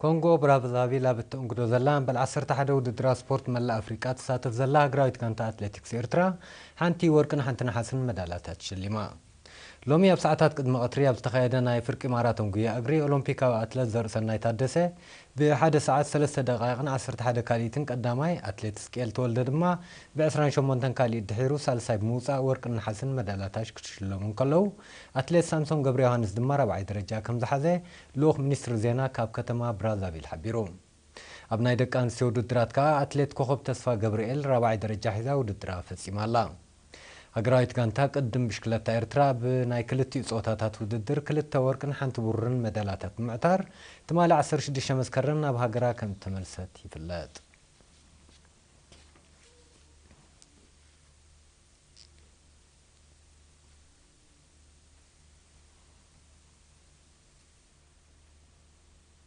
ኮንጎ ብራዛቪል ኣብ እተእንግዶ ዘላ መበል ዓሰርተ ሓደ ውድድራት ስፖርት መላእ ኣፍሪቃ ትሳተፍ ዘላ ሃገራዊት ጋንታ ኣትሌቲክስ ኤርትራ፣ ሓንቲ ወርቅን ሓንቲ ነሓስን መዳልያታት ሸሊማ። ሎሚ ኣብ ሰዓታት ቅድሚ ቀትሪ ኣብ ዝተኻየደ ናይ ፍርቂ ማራቶን ጉያ እግሪ፣ ኦሎምፒካዊ ኣትለት ዘርእሰናይ ታደሰ ብሓደ ሰዓት ሰለስተ ደቃይቕን ዓሰርተ ሓደ ካልኢትን ቀዳማይ፣ ኣትሌት እስቅኤል ተወልደ ድማ ብ ዕስራን ሸሞንተን ካልኢት ድሒሩ ሳልሳይ ብምውጻእ ወርቅን ነሓስን መዳልያታት ክሽለሙ እንከለዉ፣ ኣትሌት ሳምሶን ገብረ ዮሃንስ ድማ ራብዓይ ደረጃ ከም ዝሓዘ ልኡኽ ሚኒስትሪ ዜና ካብ ከተማ ብራዛቪል ሓቢሩ። ኣብ ናይ ደቂ ኣንስትዮ ውድድራት ከኣ ኣትሌት ኮኸብ ተስፋ ገብርኤል ራብዓይ ደረጃ ሒዛ ውድድራ ፈጺማ ኣላ። ሃገራዊት ጋንታ ቅድም ብሽክለታ ኤርትራ ብናይ ክልቲኡ ጾታታት ውድድር ክልተ ወርቅን ሓንቲ ብሩርን መዳልያታት ብምዕታር፣ ትማሊ ዓሰርተ ሽዱሽተ መስከረም ናብ ሃገራ ከም እተመልሰት ይፍለጥ።